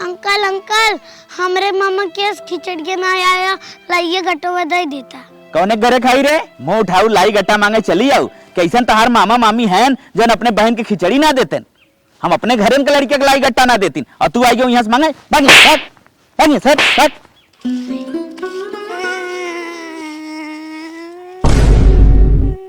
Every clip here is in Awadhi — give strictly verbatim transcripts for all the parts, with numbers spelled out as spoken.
अंकल, अंकल, हमरे मामा के खिचड़िया ना आया, लाइए गटवा दे देता। कौने घरे खाई रे? मुंह उठाऊ, लाई गट्टा मांगे चली आऊ। कैसन तहार मामा मामी हैं जौन अपने बहन के खिचड़ी ना देतेन? हम अपने घरे के लड़के के लाई गट्टा ना देतीन, और तू आई गयो यहाँ से मांगे? भाग यहाँ से, भाग, भाग यहाँ से, भाग।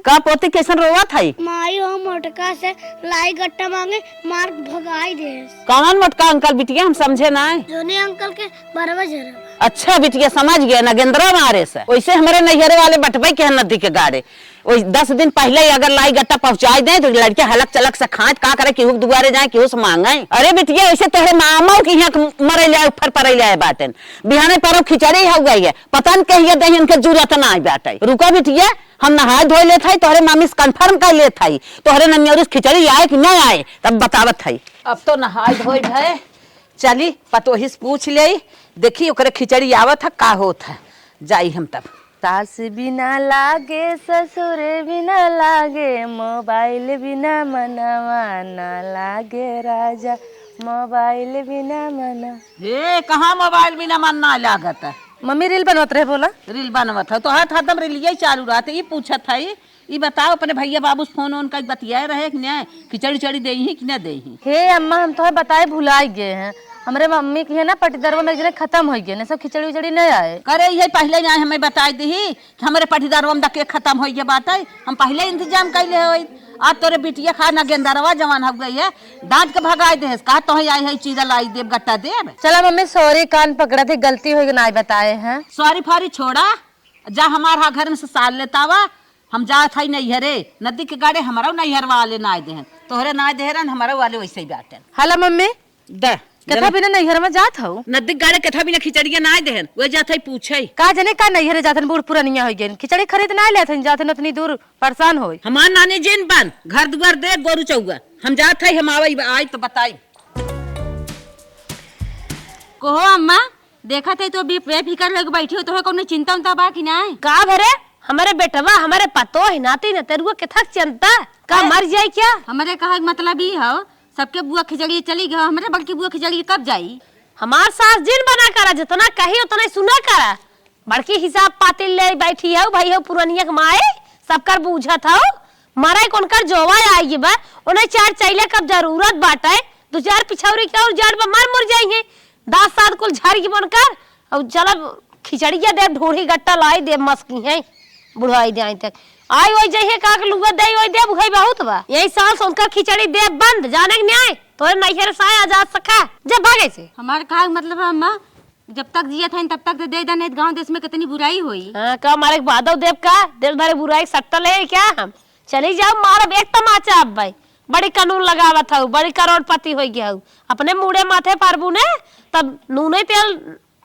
का पोती कैसन रोवत हई? माई हो मोटका से लाई गट्टा मांगे, मार भगाई देस। कौन मोटका अंकल बिटिया, हम समझे ना। जोनी अंकल के बरवा झरवा। अच्छा बिटिया, समझ गए, नगेंद्रा मारे से। वैसे हमरे नैहरे वाले बटबे के हैं नदी के गाड़े। वही दस दिन पहले ही अगर लाई गट्टा पहुंचाई दे तो लड़के हलक चलक से खाए, का करे, केहू के दुआरे जाए, केहू से मांगे। अरे बिटिया, ऐसे तोहरे मामा के यहाँ के मरे जाए, ऊपर परे जाए बाटेन। बिहाने परब खिचड़ी हो गई है, पता न कहिए दे इनके जरूरत ना आई बाटे। रुका बिटिया, हम नहाए धोए लेत हई, तोहरे मामी से confirm कर लेत हई, तोहरे ननियौरी से खिचड़ी आए कि नहीं आए, तब बतावत हई। अब तो नहाए धोए भए, चली पतोही से पूछ लेई, देखी ओकरे खिचड़ी आवत है, का होत है, जाई हम तब। सास बिना लागे, ससुर बिना लागे, मोबाइल बिना मनवा ना लागे राजा, मोबाइल बिना मना। हे, कहाँ मोबाइल बिना मन ना लागत है? मम्मी reel बनवत रहे, बोला। Reel बनवत है तो हर हरदम रीलिया ही चालू रहत है। ई पूछत है, ई बताओ अपने भैया बाबू से फोन ओन कई बतियाए रहे कि नहीं, खिचड़ी उचड़ी देही कि न देही? हे अम्मा, हम तोहे बताए भुलाई गए हैं। हमरे मम्मी के है ना पटीदरवा में एक जने खत्म हो गए, सब खिचड़ी उचड़ी नहीं आए। करे ये पहले ही आए हमें बताए दही कि हमरे पटीदरवा में दके खत्म हो गए बाटे, हम पहले इंतजाम कैले होई। आज तोरे बिटिया खा ना गेंदरवा जवान हो गई है, डांट के भगाए दे, कहा तोहे आई है चीज लाई देब, गट्टा देब। चला मम्मी, sorry, कान पकड़ा थे, गलती हो गई, ना बताए हैं। Sorry फारी छोड़ा, जा हमार हा घर में से साल लेतावा, हम जात हई नैहरे, नदी के गाड़े हमरो नैहर वाले नाय देहन, तोहरे नाय देहरन, हमरो वाले वैसे ही बाटेन। हला मम्मी, द, केथा जना बिना नैहर में जात हऊ? नदी के गाड़े केथा बिना खिचड़िया नाय देहन, वे जात हई पूछे। का जने का नैहरे जात हन, बूढ़ पुरनिया हो गए, खिचड़ी खरीद नाय लेत हन, जात हन उतनी दूर परेशान होई। हमार नानी जिन बन, घर दुआर दे, गोरू चौआ, हम जात हई, हम आवई, आई तो बताई। कहो अम्मा, देखत है तो बे-, बेफिकर होके बैठी हो, तोहे कौनो चिंता उंता बा कि नाय? का भरे? हमरे बेटवा, हमरे पतोह, नाती नतरुआ के थक चिंता? का अरे, मर जाई क्या? हमरे कहे के मतलब ई हो, सबके बुआ खिचड़ी चली गयो, हमरे बड़की बुआ खिचड़ी कब जाई? हमार सास जिन बना करा, जितना कही उतना ही सुना करा। बड़की हिसाब पातिल ले बैठी हऊ, भाई हो पुरनिया के माई, सबकर बूझत हऊ। मरे के उनकर जोवा आई बा, उन्हें चार चैले कब जरूरत बाटे, दो चार पिछौरी के और जड़ पर मर मुर जाई है। दस सात कुल झारी के बनकर, और चला खिचड़िया देब, ढोढ़ी गट्टा लाई देब, मस्की है, बुढ़ाई दे आई तक। आई वही जइहे का के लुआ दे वही देब, उहे बहुत बा। यही साल से उनकर खिचड़ी देब बंद, जाने के नहीं आए, तोरे नैहर से आए आजाद सखा, जब भागे से। हमार का मतलब है अम्मा, जब तक जियत हईन तब तक तो दे देना, गाँव देश में कितनी बुराई होई। हाँ, का मारे के बादव देब का? दिन भर बुराई सट्टा ले क्या हम? चली जाओ, मारब एक तमाचा अब भाई। बड़ी कानून लगावत हऊ, बड़ी करोड़पति होई गया हऊ। अपने मूड़े माथे पारबू ने, तब नूने तेल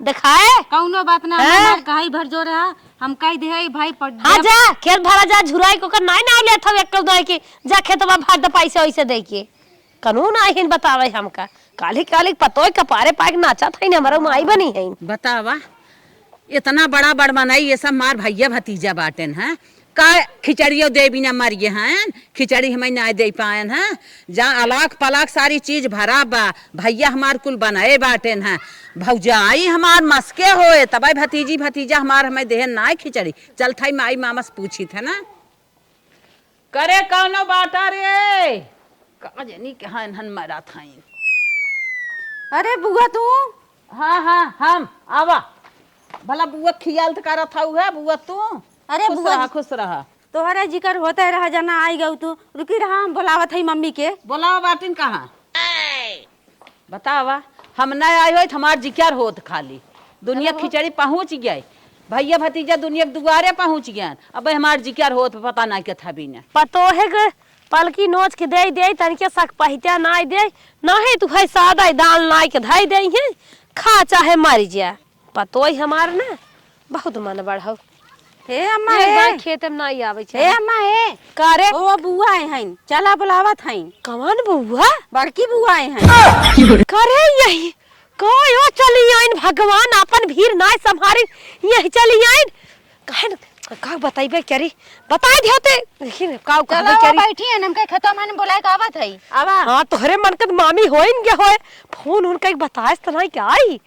दिखाए। कौनो बात ना, हैं? हमार कहाई भर जोर है, हम कह दे है भाई पट-, हाँ, जब जा, खेत भरा जा, झुराई को कर नाई नाव लेत हऊ, एक कौनो है कि जा खेतवा भर दे पैसे वैसे दे के। कानून आहिन बतावे हमका। काली काली पतोय कपारे पाए के नाचत हईन, हमरो माई बनी हईन। बतावा, इतना बड़ा बड़ मनई, ये सब मार भैया भतीजा बाटेन, हैं? का खिचड़ियो देबी ना मरिए हैं, खिचड़ी हमें ना दे पाएन, हैं? जा अलाख पलाख सारी चीज भरा बा, भैया हमार कुल बनाए बाटेन, हैं? भौजाई हमार मस्के होए, तबे भतीजी भतीजा हमार हमें देहन ना खिचड़ी। चल थाई माई मामा से पूछी थे ना। करे कौनो बाटा रे? का जनी कहाँ इन्हन मरा थाइन। अरे बुआ तू? हाँ, हाँ, हम, आवा। भला बुआ खियाल त करत हऊ है, बुआ तू? अरे खुश बुआ रहा, जी। खुश रहा। तोहरे जिकर होते रहा, जना आई गऊ तू। रुकी रहा, हम बोलावत हई मम्मी के। बोलावा बाटिन कहाँ? बतावा, हम ना आए होई त हमार जिक्र होत खाली। दुनिया अरे हो। खिचड़ी पहुँच गई, भैया भतीजा दुनिया के दुआरे पहुँच गए। अब हमार जिक्र होत पता ना के थबी ने। पतोहे के पलकी नोच के दे दे, तनिके सक पहित्या नाई दे, नहीं तू है सादा दाल नाई के धई दे है, खा चाहे मर जा। पतोह हमार ना बहुत मन बढ़ाओ। हे अम्मा, एक हे। बार खेत में ना आवे हे छे। अम्मा, हे। का रे? ओ बुआ आए हैं, चला बुलावत हैं। कौन बुआ? बड़की बुआ आए हैं। का रे यही? का यो चली आइन भगवान, आपन भीर नाय संभारी, यही चली आइन। कहन का बताइबे करी, बताइ दियो ते, लेकिन का चलो, कहबे वो करी। बैठी है, हमके खेतवा में बोलाए का आवत है। आवा। हाँ, तोहरे मन के त मामी होइन गे होए, फोन उनका एक बताएस त नहीं क्या आई,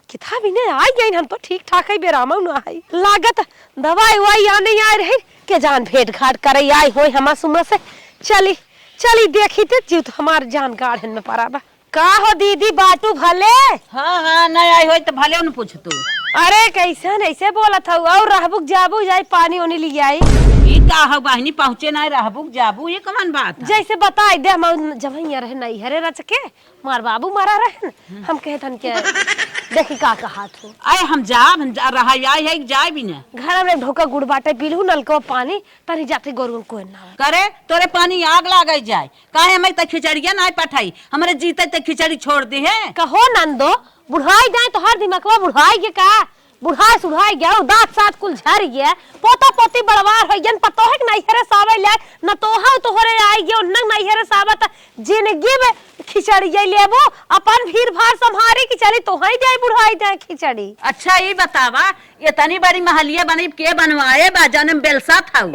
किथा भी नहीं आई गई, हम तो ठीक ठाक है, बेरामा ना है। लागत दवाई उवाई आने आए रहे, के जान भेंट घाट करे आई होए हमार सुमन से। चली, चली देखी ते जीव तो हमार जान गाढ़न में परा बा। का हो दीदी, बाटू भले? हाँ, हाँ, नहीं आई होई त भले उन पूछ तू। अरे, कैसन ऐसे बोलत हऊ? और रहबुक जाबू, जाई पानी ओनी लियाई। ई का हो बहिनी, पहुँचे नहीं रहबुक जाबू, ये कवन बात है? जैसे बताई दे, हम जब हियाँ रहे नहीं हरे रच के, मार बाबू मरा रहे न, हम कहे थन के, देखी का कहा तू। अरे हम जाब, हम जा, रहा आई है, जाए भी ना। घर में ढोका गुड़ बाटे, पीलू नलको पानी, तनी जाते गोरुन कोई ना आवे। करे, तोरे पानी आग लागे जाए। काहे हमें त खिचड़िया नाय पठाई? हमरे जीते त खिचड़ी छोड़ दी है। कहो नंदो, बुढ़ाई जाए तो हर दिमागवा बुढ़ाई के का? बुढ़ाई सुढ़ाई गया, वो दांत सात कुल झर गया, पोता पोती बड़वार हो गया, पतोहे के नैहरे सावे ले, न तोहा तोहरे आई गयो, न नैहरे सावे त जिंदगी में खिचड़िया लेबो, अपन भीड़ भाड़ संभारी कि चली तोहाई दे बुढ़ाई दे खिचड़ी। अच्छा, ई बतावा, इतनी बड़ी महलिया बनी के बनवाए बा, जौन में बेलसा था उ?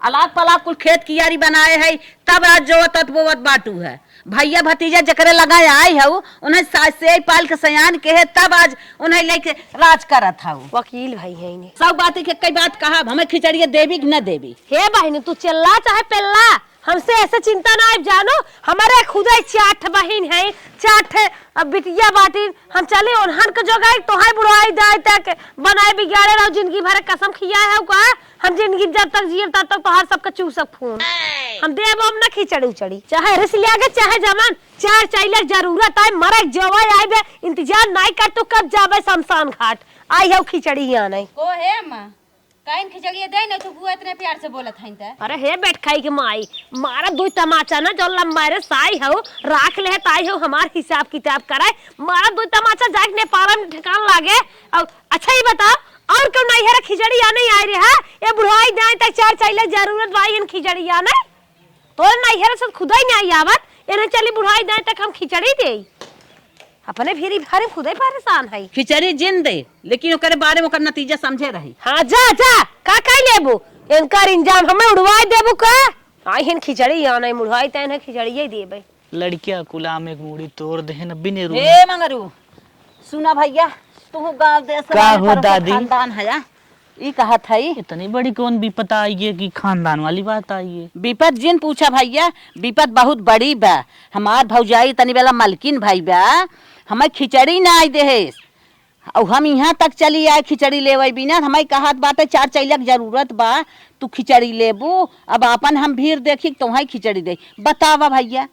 अलाक पलाक कुल खेत कियारी बनाए है, तब आज जोवत अत बोवत बाटू है। भैया भतीजा जकरे लगा आए हऊ, उन्हें सास से पाल के सयान के है, तब आज उन्हें लेके राज करत हऊ। वकील भाई है इन्हें। सब बात के कई बात कहा, हमें खिचड़िया देवी कि न देवी? हे बहिनी, तू चिल्ला चाहे पेल्ला, हमसे ऐसे चिंता ना आइब जानो, हमारे खुदे चार ठे बहिन है, चार ठे अब बिटिया बाटिन, हम चली ओन्हन के जोगाई, तोहाई बुढ़ाई दाई तक बनाए बिगाड़े रहो, जिंदगी भर कसम खियाए हो का? हम जिंदगी जब तक जियब तब तक तोहार सबके चूसब खून। हम देब अब ना खिचड़ी उचड़ी, चाहे रिस लिया के चाहे जमन, चार चाइले जरूरत आए, मरे जोवाई आइबे, इंतजार नाई कर तू कब जाबे शमशान घाट, आई हो खिचड़ी आने। को हे माँ, काइन खिचड़िया दे न, तू बुआ इतने प्यार से बोलत हईन त। अरे हे बेटखाई के माई, मारा दुई तमाचा ना, जो लंबारे साई हऊ, राख ले ताई हऊ, हमार हिसाब किताब कराए, मारा दुई तमाचा जाके नेपाल में ठिकान लागे। और अच्छा ही बताओ, और क्यों नहीं है रे खिचड़ी या नहीं आए रे है? ये बुढ़ाई जाए तक चार चाइले जरूरत भाई इन खिचड़ी या नहीं? तोरे नैहरे से खुदै नाई आवत, एने चली बुढ़ाई दाएं तक हम खिचड़ी देई। अपने भीरी भारी खुदै परेशान है। खिचड़ी जिन दे, लेकिन ओकरे बारे में ओकर नतीजा समझे रही। हाँ, जा, जा, का कई लेबू? इनकर इंजाम हमें उड़वाई देबू का? आई हिन खिचड़ी, यहाँ नहीं मुढ़वाई तैन है, खिचड़िए देबे। लड़किया कुला में एक मूड़ी तोड़ दे न बिने रू। हे मंगरू, सुना भैया, तू गाँव देश का रानी हो परोसा दादी? खानदान है, ई कहत हई। इतनी बड़ी कौन विपत आई है कि खानदान वाली बात आई है? विपत जिन पूछा भैया, विपत बहुत बड़ी बा। हमार भौजाई तनी बेला मलकिन भाई बा, हमें खिचड़ी ना आई देहेस। और हम यहाँ तक चली आए खिचड़ी लेवे बिना, हमें कहत बाटे चार चैलक जरूरत बा, तू खिचड़ी लेबू, अब आपन हम भीड़ देखी तोहई खिचड़ी दे। बतावा भैया,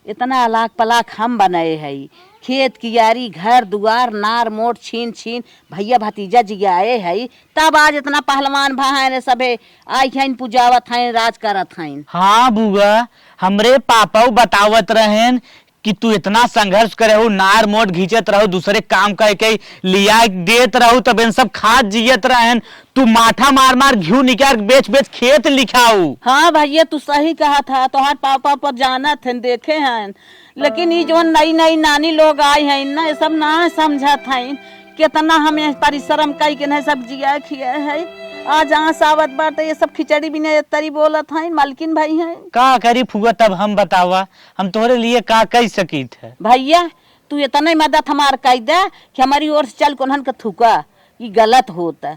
इतना अलाक पलाक हम बनाए हई, खेत कियारी, घर दुआर, नार मोट, छीन छीन, भैया भतीजा जियाए हई, तब आज इतना पहलवान भा हैं रे सभे, आई हैं पुजावत हैं, राज करत हैं। हाँ बुआ, हमरे पापा बतावत रहेन कि तू इतना संघर्ष करे हो, नार मोट घींचत रहो, दूसरे काम करके लिया देत रहो, तब इन सब खात जियत रहेन, तू माठा मार मार घिउ निकाल बेच बेच खेत लिखाऊ। हाँ भैया, तू सही कहा था, तोहार पापा पर जानत हैं, देखे हैं, लेकिन ई जौन नई नई नानी लोग आई हैं ना, ये सब ना समझत हैं, कितना हमें परिश्रम कई के नहीं सब जिया खिया है। आज आस आवत बाटे, ये सब खिचड़ी बिना ये तरी बोलत हैं, मलकिन भाई हैं। का करी फुआ, तब हम बतावा, हम तोहरे लिए का कई सकीत है? भैया, तू इतना ही मदद हमार कई दे कि हमारी ओर से चल कोन्हन के थूका, ई गलत होता।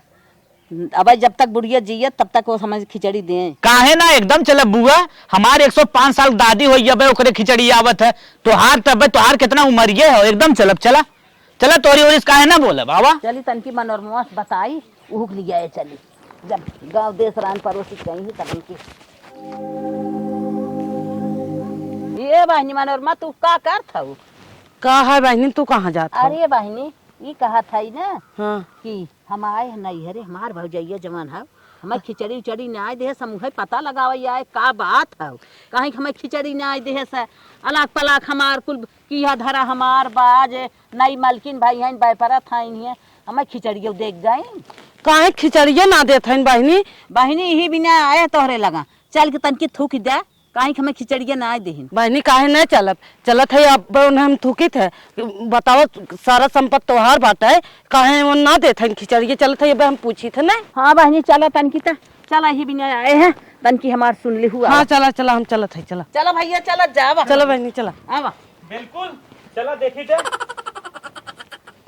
अबे जब तक बुढ़िया जियत, तब तक वो हमें खिचड़ी दें। काहे ना, एकदम चलब बुआ, हमार एक सौ पाँच साल दादी होई, अबे ओकरे खिचड़ी आवत है। तोहार तबे, तोहार कितना उमरिये हो, एकदम चलब, चला, चला, तोरी ओरिस काहे ना बोलब, आवा। चली तनकी मनोरमा से बताई, उहुक लिया है, चली। जब गाँव देश रान परोसी कहीं ही तब उनकी। ये बहिनी मनोरमा, तू का करत हऊ? का है बहिनी, तू कहाँ जात हऊ? अरे बहिनी, ई कहत हई ना हाँ। कि हम आए हैं नैहरे, हमार भौजैया जवन है, हमें खिचड़ी उचड़ी ना आए देहे, हम उहे पता लगावे आए, का बात है? कहीं हमें खिचड़ी ना आए देहे से, अलाक पलाक हमार कुल किया धरा हमार बा, जे नई मलकिन भाई हैं, बैपरत हैं, इन्हें हमें खिचड़ियो देख गए। काहे खिचड़ियो ना देत हैं बहिनी? बहिनी, यही बिना आए तोहरे लगा, चल के तनकी थूक दे। काहे कि हमें खिचड़िया ना देहिन। बहिनी, काहे नहीं चलब? चलत है, अब उन्हें हम थूकित है। बताओ, सारा संपत्ति तोहार बाटे, काहे वो ना देत है खिचड़िया? चलत है, अब हम पूछित है नहीं। हाँ बहिनी, चला तनकी त, चला ही बिना आए हैं, तनकी हमार सुन ली हुआ। हाँ, चला, चला, हम चलत है, चला। चला भैया, चला जावा। चला बहिनी, चला। आवा। बिल्कुल, चला देखी जा।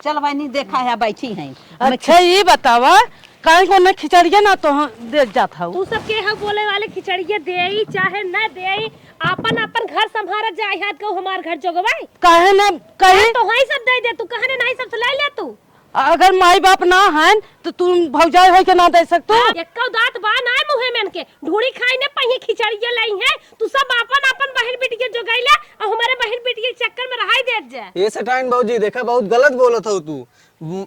चल बहिनी, देखा है, बैठी हैं। अच्छा, ये बतावा, काहे को ना खिचड़िया ना तो हम दे जात हऊ? तू सब के है बोले वाले, खिचड़िया देई चाहे ना देई, आपन आपन घर संभारत जा, हाथ को हमार घर जोगवाई। काहे ना कहे? तो हाई सब दे दे, तू कहने नहीं सब ले ले तू। अगर माई बाप ना हन तो तू भौजाई होई के ना दे सकतू? हाँ, एक्को दांत बा ना मुहे में के, ढूढ़ी खाई ने पहिए खिचड़िया लाई है, तू सब आपन आपन बहिन बिटिया जोगाई ले, और हमारे बहिन बिटिया के चक्कर में रहाई देत जा। ये सेठाइन भौजी, देखा, बहुत गलत बोलत हो तू।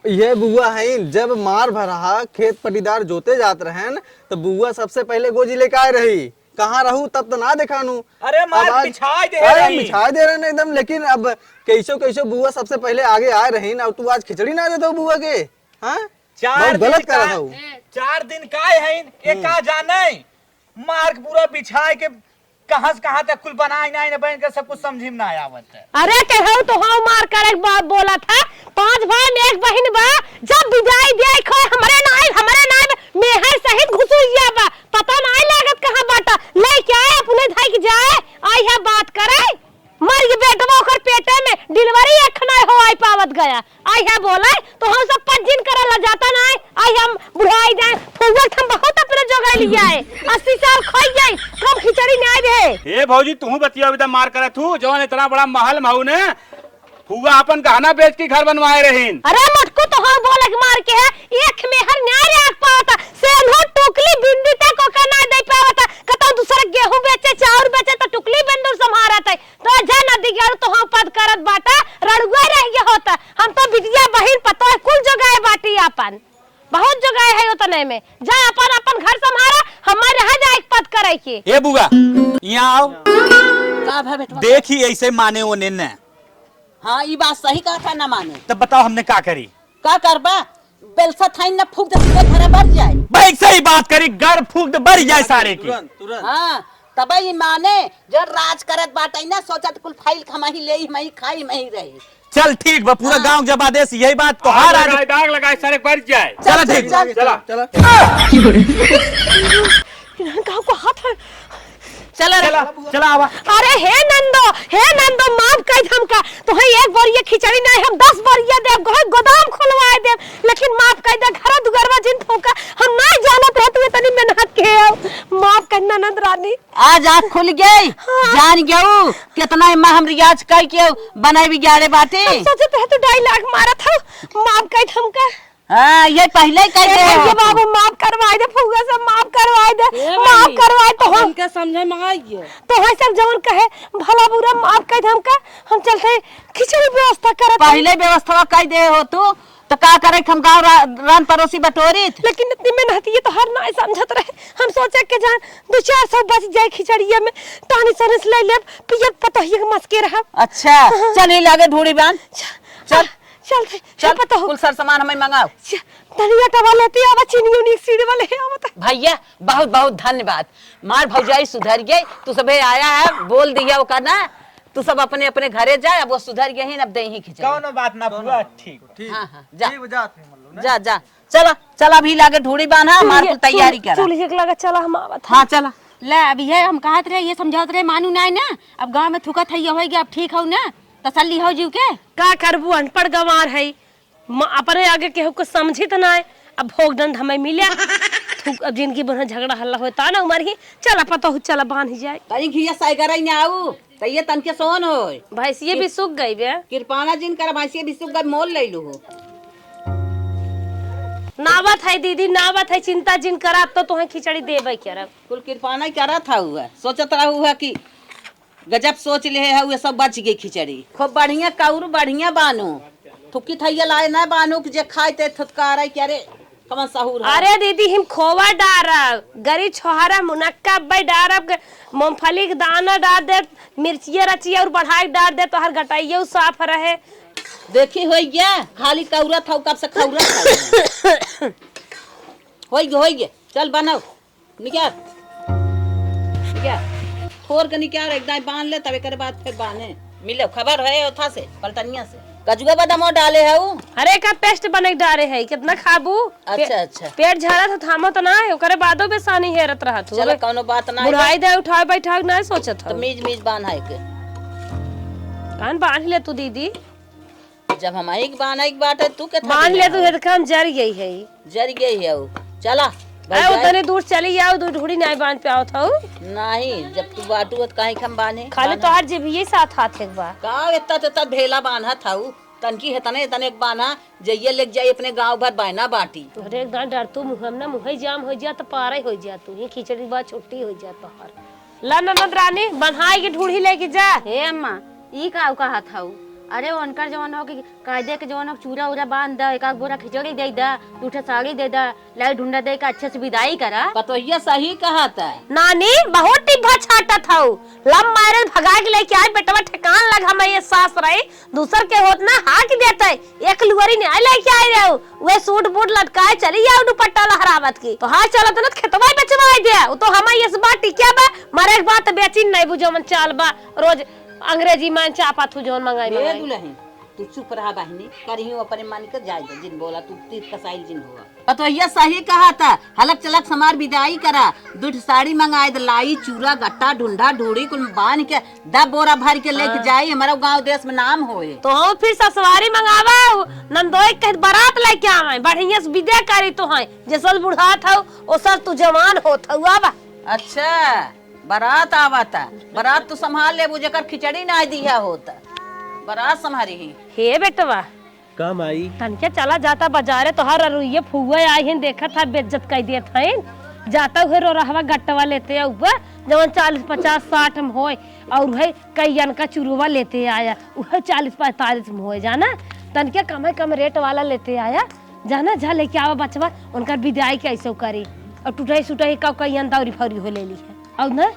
ये बुआ है, जब मार भरहा खेत पटीदार जोते जात रहन, तो बुआ सबसे पहले गोजी लेके आए रही। कहाँ रहू, तब तो ना देखानू। अरे, मार अब आज बिछाई दे अरे, रही। बिछाई दे रहे एकदम, लेकिन अब कैसो कैसो बुआ सबसे पहले आगे आए रही ना, तू आज खिचड़ी ना देते हो बुआ के, हाँ? चार बहुत दिन गलत का, करत हऊ। चार दिन का है, एक हम्म। का जाने, मार के पूरा बिछाए के कहाँ से कहाँ तक कुल बनाए ना, ना बन के सब कुछ समझी में ना आवत है। अरे केहू तो हो मार करे के बात बोला था, पांच भाई में एक बहिन बा, जब विदाई दे खो हमरे नाई, हमरे नाई में मेहर सहित घुसुइया बा, पता नाई लागत कहाँ बाटा, लेके आए अपने धाई के जाए, आई है बात करे, मर गई बेटवा ओकर पेटे में, डिलीवरी एक नाई हो आई पावत गया, आई है बोले तो हम सब पज्जिन करे ला जाता नाई, आई हम बुढ़ाई जाए, फुगल हम बहुत अपने जोगाई लिया है, अस्सी साल खोई जाए, कम खिचड़ी नाई दे। ए भौजी, तू बतिया विदा मार करे तू, जौन इतना बड़ा महल में हऊ ने, फुआ अपन गहना बेच के घर बनवाए रहीन। अरे मटकू, तो हम बोले के मार के है, एक मेहर न्याय राख पावता, सेन्हो टुकली बिंदी तक ओका ना दे पावता, कतौ दूसरा गेहूं बेचे, चाउर बेचे, तो टुकली बिंदुर संभारत है। तो जा नदी के आड़ू तो हम पद करत बाटा, रड़ुआ रह गया होता। हम तो बिटिया बहिन पतोह कुल जोगाए बाटी आपन, बहुत जोगाए है उतने में। जा अपन अपन घर संभारा, हमारे रह जाए एक पद करे के। ए बुआ, यहाँ आओ। का भा बेटवा? देखी ऐसे माने ओने न। हाँ, ई बात सही कहा था, ना माने। तब बताओ हमने का करी? का करबा? बेलसा थाइन ना फूक दे, सीधे घरे बढ़ जाए। भाई सही बात करी, घर फूक दे, बढ़ जाए सारे की। तुरंत, तुरंत। हाँ, तबे ई माने, जो राज करत बाटे ना, सोचत कुल फाइल खमाही ले, हमही खाई, हमही रही। चल ठीक बा, पूरा हाँ। गाँव जब आदेश यही बात तो आग हर आज लगाए, दाग लगाए, सारे बढ़ जाए। चला चल, ठीक। चल, चला। चल। गाँव को हाथ है। चला रे। चला, चला आवा। अरे हे नंदो, हे नंदो, माफ कर दे हमका। तोहे एक बोरिया खिचड़ी नहीं, हम दस बोरिया देब, गोहे गोदाम खुलवाए देब, लेकिन माफ कर दे, घर दुआरवा जिन फूका, हम नहीं जानत रहे तू इतनी मेहनत के हो। माफ कर ननद रानी। आज आँख खुल गई, हाँ। जान गऊ, कितना एमा हम रियाज कई के बनाए बिगाड़े बाटे। हम सोचत रहे तू डायलॉग मारत हो, माफ कर दे हमका। हाँ, ये पहिले कह ए दे भैया हो। बाबू, माफ करवाए दे, फुआ से माफ करवाए दे, ए माफ भाई, करवाए तो अब हम इनका समझे में आई है। तो है सब जवन कहे, भला बुरा माफ कर दे हमका, हम चलते खिचड़ी व्यवस्था करत हई। पहिले व्यवस्था कर दे हो तू, तो का करे हम गाँव रा-, रान पड़ोसी बटोरित। लेकिन इतनी मेहनत ये तो हर ना समझत रहे, हम सोचे के जान दो चार सौ बच जाए खिचड़िया में, टानी सरिस ले लेब, पियत पतोहिया के मस्के रहब। अच्छा, हाँ। चल ही लागे ढूढ़ी बांध। च-, चल। चल, चल, चल, पतोह। कुल सर सामान हमें मंगाओ। च-, धनिया टबा लेती आवा, चीनी उनी सीढ़ी वाले आवा त। भैया, बहुत, बहुत धन्यवाद। मार भौजाई सुधर गई, तू सबे आया है, बोल दिया ओका ना, तू सब अपने, अपने घरे जाए, अब वो सुधर गई है, अब दे ही खिचड़ी। कौनो बात ना, बुआ, ठीक। ठीक। हाँ, हाँ, जा। ठीक, जात है, मतलब, ना? जा, जा। चला, चला, अभी लागे ढूढ़ी बांधा, हमार चूल्हे, कुल तैयारी चूल्हे, करा। चूल्हे के लगे चला, हम आवत हाँ, हई। चला। ले, अभी है, हम कहत रहे, ये समझावत रहे, मानू नाय ना, अब गाँव में थूकत है, ये होई गया, अब ठीक हो ना, तसल्ली हो जीव के। का करबू, अनपढ़ गंवार है, म-, अपने आगे केहू को समझित नाय, अब भोग दंड हमें मिले, थूक, अब जिंदगी भर झगड़ा हल्ला होए, ता ना उमर ही, चला पतोहू, चला बांध ही जाए। तनी घिया साइगरई ना आऊ। त ये तनके सोन होय। भैंसिये कि-, भी सूख गई बे। कृपाना जिन करा, भैंसिये भी सूख गई, मोल ले लू हो। नावत है दीदी, नावत है, चिंता जिन करा, अब तो तोहे खिचड़ी देबे करब। कुल कृपाना ही करत है हुआ, सोचत रहा हुआ कि गजब सोच ले है, हुए सब बच गई खिचड़ी। खूब बढ़िया कौरू, बढ़िया बानू। थुकी थैया लाए ना बानू कि जे खाए ते थुतकारे, क्या रे? कमन सहूर है। अरे दीदी, हम खोवा डारब, गरी छोहारा, मुनक्का अब्बे डारब, ग-, मूंगफली के दाना डार दे, मिर्चिया रचिया और बढ़ाई डार दे, तोहर गटैया साफ रहे। देखी, होई गया, खाली कौरत हऊ, कब से खौरत हऊ। होई गया, होई गया, चल बनाओ, निकाल, निकाल। तोर के निकाल, एक दाई बांध ले, तब एकरे बाद फिर बांधे। मिले खबर है ओथा से, पलटनिया से। कजुआ बादामो डाले है उ? अरे, एका paste बने के डारे है, कितना खाबू? अच्छा, पे-, अच्छा। पेट झरत है, थामत ना है, ओकरे बादो बेसानी हेरत रहत हूँ। चलो, अबे कौनो बात ना है। बुढ़ाई दे, उठावे बैठावे ना सोचत तो हूँ। मीज, मीज बांधा है के। कान बांध ले तू दीदी। जब हम एक बांधा एक बाटे, तू के मान ले, तू हेर काम जर गई है। जर गई है उ। चला, अरे, भौजाई। उतने दूर चली जाओ, दू ढूढ़ी नाई बांध पे आवत हऊ। नहीं, जब तू बाटू हत, काहे के हम बांधे? खाली बांधा। तोहार जेबिये साथ हाथ एक बा। का एतना तेतना भेला बांधा थाऊ? तनकी हेतने, हेतने एक बांधा, जइये लेके जाई अपने गाँव भर बायना बाटी। अरे, एकदम डर तू मुँह, हम ना मुँह जाम हो जा, तो पारे हो जा तू, ही खिचड़ी बा छुट्टी हो जा तोहार। ला ननद रानी, बन्हाई के ढूढ़ी लेके जा। हे अम्मा, ई का कहत हऊ? अरे, उनकर जवन हो कि कायदे के जवन हो, चूरा उरा बांध द, एक आध बोरा खिचड़ी दे द, दू ठे साड़ी दे द, लाई ढूंढा दे के अच्छे से विदाई करा। पतोहिया सही कहत है। नानी, बहुत टिब्बा छाटत हऊ। Love marriage भगा के लेके आए, बेटवा ठेकान लग, हम ये सास रही, दूसर के होत ना हाक देते। एक लुअरी नहीं लेके आए रहो, वे सूट बूट लटकाए चली जाओ, दुपट्टा लहरावत की। तो हाँ, चलत ना खेतवा बेचवाए दे, वो तो हम ये बात टिकिया बा, मरे के बाद तो बेचिन नहीं बुझो मन चाल बा, रोज अंग्रेजी मान चापा थू जौन मंगाई ए मंगाई। दुलहिन, तू चुप रहा बहिनी, करियो अपने मन के जाए दे, जिन बोला तू तीत कसाइल जिन हुआ। पतोहिया सही कहत है, हलक चलक से हमार विदाई करा, दुठ साड़ी मंगाए दे, लाई चूरा गट्टा ढूंढा ढूढ़ी कुल बांध के दब बोरा भर के लेके हाँ। जाई, हमारा गाँव देश में नाम होए। तो हम फिर ससुरारी मंगावा, नंदोई कह बारात लेके आवे, बढ़िया से विदा करी तो है, जैसल बुढ़ात हऊ, ओसल तू जवान होत हऊ, आवा। अच्छा। बारात आवता, बारात तू संभाल लेबू, जेकर खिचड़ी ना दिया होता, बारात संभारी ही। हे बेटवा, का माई? तनके चला जाता बाजारे, तोहार अरुइये फुआ आई हैं, देखत है बेइज्जत कई देत हैं। जाता हुए रो रहवा गट्टवा लेते आउबा, जवन चालीस, पचास, साठ में होए, और है कईयन का चुरुआ लेते आया, उहे चालीस पैंतालीस में होए, जाना? तनके कम है, कम रेट वाला लेते आया, जाना? जा लेके आवा बचवा, उनकर विदाई कैसे करी, और टूटई सुटई का कईयन दौरी फौरी हो ले ली है। और न,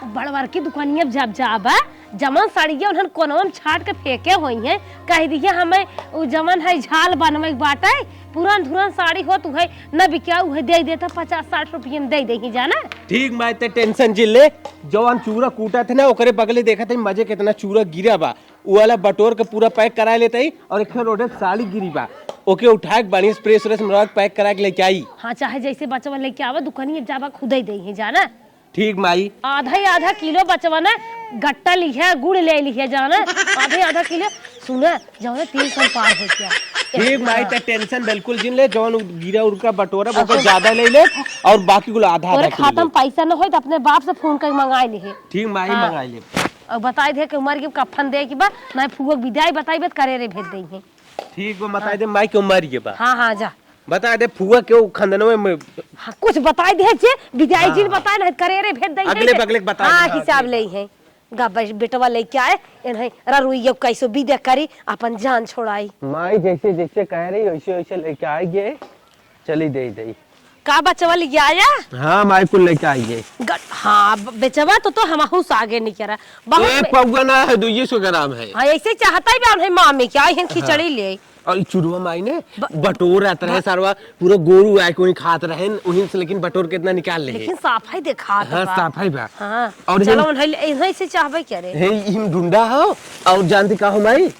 बड़वर की दुकानिया जब जाबा, जमन साड़िया उन्हन कोनवा में छाट के फेंके होई हैं, कह दिए हमें उ जमन है झाल बनवे के बाटे, पुरान धुरान साड़ी होत उहे न बिकिया, उहे दे देता, पचास साठ रुपये में दे दे ही जाना। ठीक माई, ते tension जिन ले, जवन चूरा कूटत है ना, ओकरे बगले देखत है मजे कितना चूरा गिरा बा, उ वाला बटोर के पूरा pack करा लेते ही, और एक ठो रोडे साड़ी गिरी बा, ओके उठा के बढ़िया से press व्रेस मरवा के pack करा के लेके आई। हाँ, चाहे जैसे बचवा लेके आवा, दुकानिया जाबा खुदे दे ही जाना। ठीक माई। आधा ही आधा किलो बचवा ना, गट्टा लिहे, गुड़ ले लिहे जाना, आधा ही आधा किलो। सुना, जौने तीन सौ पार हो गया। ठीक माई, ते tension बिल्कुल जिन ले, जौन उ गिरा उरका बटोरा, ओकर ज्यादा ले ले, और बाकी कुल आधा आधा किलो ले। खाता में पैसा न होई, तो अपने बाप से फोन करके मंगाई लिहे। ठीक माई, हाँ। मंगाई ले। और बताई दे कि उमर के कफन दे के बा, ना फुआ के विदाई बताई बा, तो करेरे भेज दे हैं। ठीक बा, बताई दे माई के उमर के बा। हाँ, हाँ, जा। बता दे फुआ के उ खंदनवे में। हाँ, कुछ बताई दे जे, विदाई जिन हाँ। बताए ना, करेरे भेज दे अगले हैं। बगले के बता हाँ, दे, हाँ, हिसाब ठीक ले बा। हैं। गा बे-, बेटवा लेके आए, इन्हें ररुइया कैसो विदा करी, अपन जान छोड़ाई। माई जैसे जैसे कह रही, वैसे वैसे लेके आएंगे, चली दे दे। का बचवा लेके आया? हाँ माई, कुल लेके आएंगे। ग-, हाँ, ब-, बेचवा तो, तो हमहू से आगे नहीं करा। बहुत ए, बे- पौवा ना है, दुइये सौ ग्राम है। हाँ, ऐसे चाहता ही बा, उन्हें मामी क्या, इहन हाँ। खिचड़ी ले। और ई चुरवा माई ने ब-, बटोर रहत रहे ब-, सरवा, पूरा गोरू आए कोई खात रहन, उहिन से लेकिन बटोर के इतना निकाल ले। लेकिन साफ है देखात हाँ, बा। साफ है बा। हाँ। और चलो, इहन उन्हें, इन्हें से चाहबे क्या रे? हे, इहन ढूंढा हो, और जानती का हो माई?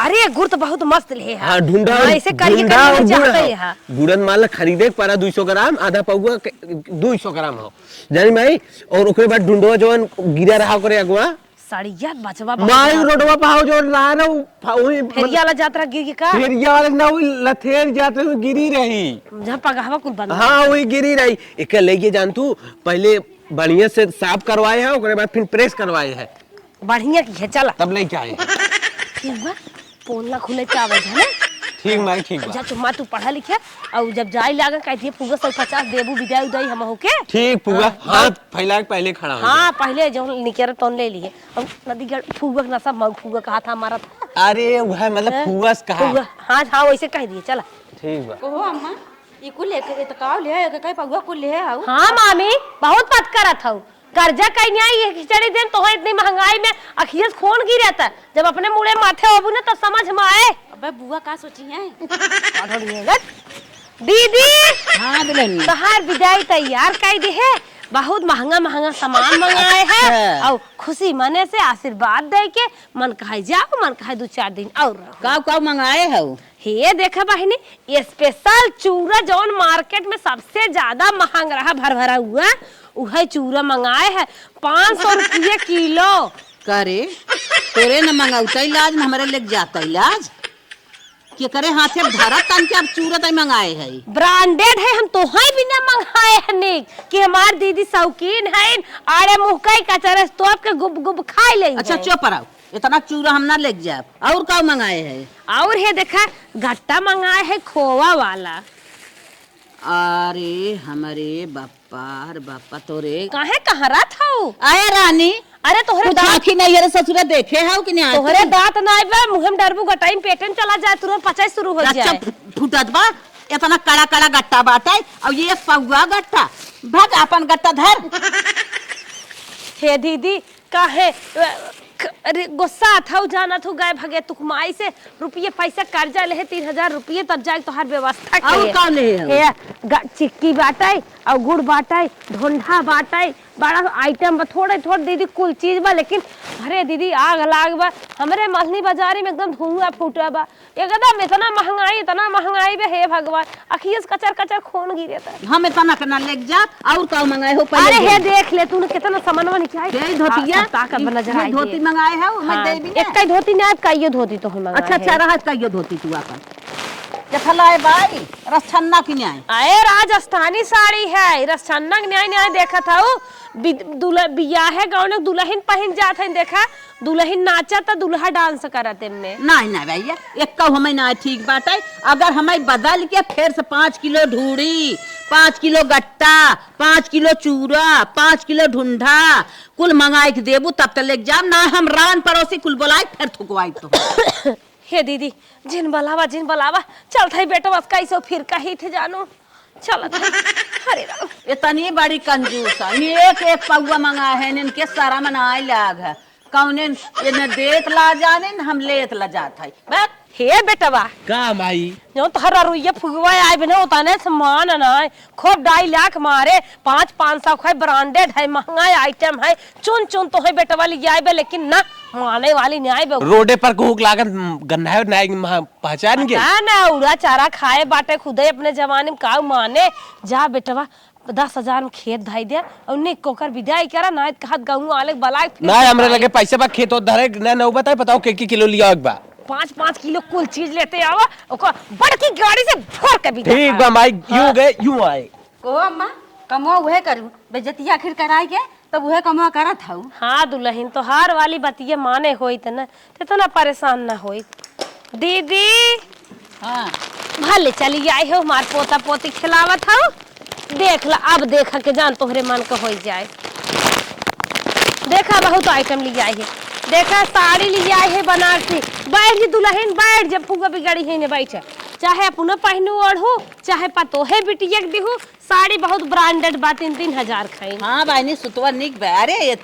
अरे, गुड़ तो बहुत मस्त ले है। हाँ, ढूंढा हाँ, और, ऐसे करिए, ढूंढा करिए और गुड़ चाहते हो। हैं, हाँ। गुड़न माला खरीदे के पड़ा दुई सौ ग्राम, आधा पौवा के, दुई सौ ग्राम हो। जानी माई, और ओकरे बाद ढूंढवा जवन गिरा रहा ओकरे अगवा, सड़िया बचवा बहुत माई मार रोडवा पे आओ, जो रहा ना, उ फा-, वही फेरिया वाला जात रहा, गिर के का? फेरिया वाला ना, वही लथेर जात रहे, गिरी रही। जहाँ पगहवा कुल बंद हाँ, बा। वही गिरी रही। एके ले गए जान तू, पहले बढ़िया से साफ करवाए हैं, ओकरे बाद फिर press करवाए हैं। बढ़िया की है, चला। तब लेके आए हैं। ठीक बा, पोल ना खुले, क्या आवे है ना? ठीक माई, ठीक बा। जा, चुम्मा तू पढ़ा लिखे, और जब जाए लागा, कह दिए, "फुआ, सौ पचास देबू, विदाई उदाई हम होके?" ठीक, फुआ, हाँ। हाथ फैला के पहले खड़ा हो हाँ, जा। पहले जो निकेरा तौन ले लिए। अब नदी के फुआ के नशा मऊ फुआ कहा था हमारा था। अरे, वह मतलब हैं? फुआ से कहा। फुआ, हाँ, हाँ, वैसे कह दिए, चला। ठीक बा। ओहो अम्मा, ई कुल लेके, ये तो काव ले है, कई पौवा कुल ले है, हाउ? हाँ, मामी, बहुत बात करत हऊ। कर्जा कहीं नहीं आई, ये खिचड़ी देन, तो इतनी महंगाई में अखिए से खून गिरत है। जब अपने मुड़े माथे होबू ना, तब समझ में आए। अबे बुआ का सोची है? का ढोली है, गट? दीदी! हाँ, दुल्हनिया। तोहार विदाई तैयार कई दे है। बहुत महंगा महंगा सामान मंगाए है। अच्छा। और खुशी मने से आशीर्वाद दे के मन कहे जाओ, मन कहे दो चार दिन और रहो। काउ काउ मंगाए हउ? हे देखा बहिनी, special चूरा जौन market में सबसे ज्यादा महंग रहा, भर भरा हुआ, उहे चूरा मंगाए है, पाँच सौ रुपये किलो। का रे, तोरे न मंगौता इलाज, न हमरे लेके जाता इलाज। केकरे हाथे धरत तन के अब चूरा तई मंगाए है? Branded है, हम तोहई बिना मंगाए है निक, कि हमार दीदी शौकीन है, आड़े मुँह कई कचरे तोप के गुब गुब खाई लेई अच्छा, है। चुप रहो, इतना चूरा हम ना लेके जाब। और का मंगाए है? और हे देखा, गट्टा मंगाए है खोवा वाला। अरे हमरे बापा, अरे बापा तोरे। काहे कहरत हऊ? अरे रानी, अरे तोहरे कुछ दाँत आँखी नहीं है रे ससुरा, देखे हऊ कि नहीं आँखी? तोहरे दाँत नाई बा, मुँहे में डरबू, गटाई में पेटे में चला जाए, तुरंत पचाई शुरू हो अच्छा, जाए। फु-, फुटत बा, इतना कड़ा कड़ा गट्टा बाटे, और ये पौवा गट्टा, भाग अपन गट्टा धर। हे दीदी, काहे, अ, क-, अरे, गुस्सा थऊ, जानत हऊ, गए भगे तुक माई से रुपये पैसा कर्जा लेहे, तीन हजार रुपये, तब जाके तोहार व्यवस्था और किए। का लेहे हऊ? हे, ग-, चिक्की बाटै, और गुड़ बाटै, ढोंढा बाटै, बड़ा item बा, थोड़े थोड़ दीदी कुल चीज बा, लेकिन अरे दीदी, आग लाग बा, हमरे मल्हनी बाजारी में एकदम धुआं फूटा बा। एकदम इतना महंगाई, इतना महंगाई बे, हे भगवान, अखिए से कचर कचर खून गिरे त। हम इतना के ना लेके जात, और का मंगाए हो, पहले अरे दे। हे देख ले, तूने कितना सामानवा निकाय। ये धोतिया, आ, सब ताकत बा, नजर ये आई धोती दे। मंगाए है, वो मैं हाँ, दे दी ना। एक कई धोती ना, कइयो धोती तो हम मंगाए अच्छा, अच्छा, है। रहा कइयो धोती तू आपन। जथा लाए बाई, रसछन्ना की न्याय। अरे राजस्थानी साड़ी है, रसछन्ना की न्याय, न्याय देखत हऊ, बि-, दुल्ह-, बियाहे गौने दुल्हन पहिन जात है, देखा, दुलहिन नाचत त दुलहा dance करत एमे। नाहीं, नाहीं भइया, एक्कउ हमइ नाहीं ठीक बाटइ। अगर हमइ बदल के फेर से पाँच किलो ढूढ़ी, पाँच किलो गट्टा, पाँच किलो चूरा, पाँच किलो ढुंढा, कुल मंगाइक देबू तब त लेक जाब, नाहीं हम रान परोसी कुल बोलाइक फेर थुकवाइक तो। हे दीदी, जिन बलावा, जिन बलावा, चलत हई बेटवा, कइसो फिर कहित है जानू। चलत है। हरे राम। इतनी बड़ी कंजूस है। ये एक एक पउवा मंगाए है, इनके सरम नाहीं लाग है। कउने इन्हें देत ला जाने, हम लेत ला जात है। बस। हे बेटवा। का माई? जउन तोहर रुइया फुगवा आए बिना उतने से मान नाहीं। खूब ढाई लाख मारे, पाँच, पाँच सौ खाए, branded है, महंगा item है। चुन चुन तोहे बेटवा लिआइबे, लेकिन ना, माने वाली नाहीं बे। रोडे पर कुहुक लागत, गन्ना है, नाहीं, पहचान के? पता ना, उड़ा चारा खाए बाटे खुदे अपने जमाने में, काऊ माने। जा बेटवा, दस हजार में खेत धाई दे अउर निक ओकर विदाई करा, नाहीं त कहत गउँ वाले बलाए फिर नाहीं, हमरे लगे पैसा बा, खेत ओत धरे, ना, ना, बताए, बताओ, के, के किलो लिया एक बा? पाँच, पाँच किलो कुल चीज लेते आवा, ओकर बड़की गाड़ी से भर के विदा ठीक करा। बा माई, यूं हाँ। गए, यूं आए। कहो अम्मा, कमवा उहे करू, बेइज्जती आखिर कराई के, तब उहे कमवा करत हऊ। हाँ दुलहिन, तोहार वाली बतिये माने होइत न, त इतना परेशान न होइत। दीदी। हाँ। भले चली आई हो, हमार पोता पोती खिलावत हऊ। देख ला, अब देखा के जान तोहरे मन क होई जाए। देखा बहुत item लिआए है। देखा साड़ी लिआए है बनारसी। बैठ जी दुलहिन, बैठ, जब फुआ बिगड़ी है ने बैठ। चाहे अपनो पहिनू ओढ़ू, चाहे पतोहे बिटिया के दिहू, साड़ी बहुत branded बा, तीन तीन हजार खाइन। हाँ बहिनी, सुतवा निक बा। अरे, ये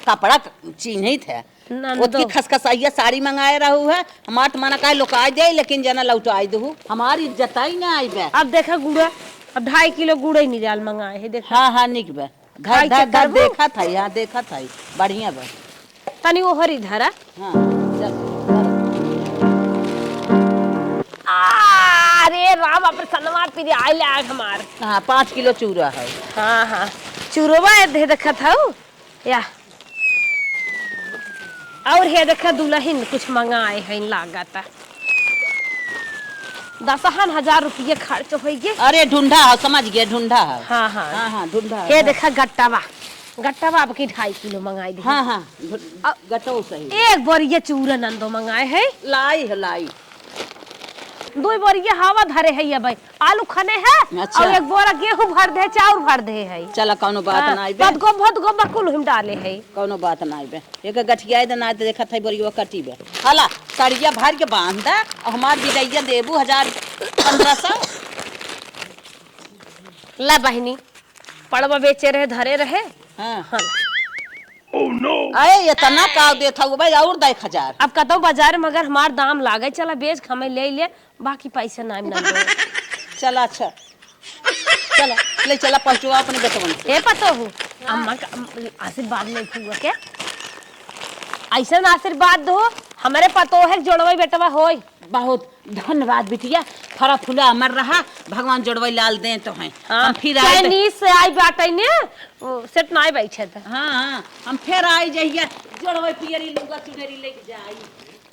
कपड़ा क-, चिन्हित है। नंदो। ओतकी खसखसइया साड़ी मंगाए रहू है, हमार त मना काहे लुकाए दे, लेकिन जना लौटाए दहू। हमार इज्जत ही ना आई बे। अब देखा गुड़ा, अब ढाई किलो गुड़े निराल मंगाए है, देखा। हाँ, हाँ, निक बे। धर, खाई धर, के धर, करबू? देखत है, हाँ, देखत है। बढ़िया बा। तनी ओहरी धरा। हाँ, चल, चल। आ, रे राम, अब सनवा पिरियाए लाग हमार। हाँ, पाँच किलो चूरा है। हाँ, हाँ, चूरवा दे देखत हऊ। या। और हे देखा दुलहिन कुछ मंगाए हैं लागत। दसहन हजार रुपये खर्च होइगे। अरे ढुंढा है, समझ गए, ढुंढा है। हाँ, हाँ। हाँ, हाँ, ढुंढा है। हे देखा गट्टावा, गट्टावा अब की ढाई किलो मंगाई दी। हाँ, हाँ, ढु-, अब गट्टो सही। एक बोरिया चूरा नंदो मंगाए है। लाई है, लाई। दो बोरिया हवा धरे है ये भाई, आलू खने है अच्छा। और एक बोरा गेहूं भर दे, चाउर भर दे है। चला, कौनो बात हाँ, नाई बे। बद गोब, बद गोब कुल हम डाले है। कौनो बात नाई बे। एक गठिया दे ना देखत है बोरिया कटी बे। हला, सड़िया भर के बांध दे, और हमार बिदैया देबू हजार पन्द्रह सौ। ला बहिनी, पड़वा बेचे रहे, धरे रहे। हाँ। हाँ। अरे, इतना का देत हऊ भाई, और दे एक हजार। अब कतौ बाजार में अगर हमार दाम लागे, चला बेच के हमें ले ले, बाकी पैसा नाहीं ना दे। चला, अच्छा। चला, ले चला, पहुँचवा अपने बेटवन से। ए पतोहू, अम्मा का, अम, आशीर्वाद ले फुआ के। ऐसन आशीर्वाद दो, हमरे पतोह के जोड़वई बेटवा होई। बहुत धन्यवाद बिटिया, फरा फूला अमर रहा, भगवान जोड़वई लाल दें तोहैं। हाँ, हम फिर आई चाहे तो नीस से आई बाटै ने, ओ, सेट ना आई बैठे थे। हाँ, हाँ, हम फिर आई जहिया, जोड़वई पियरी लुगा चुनरी लेके जाई।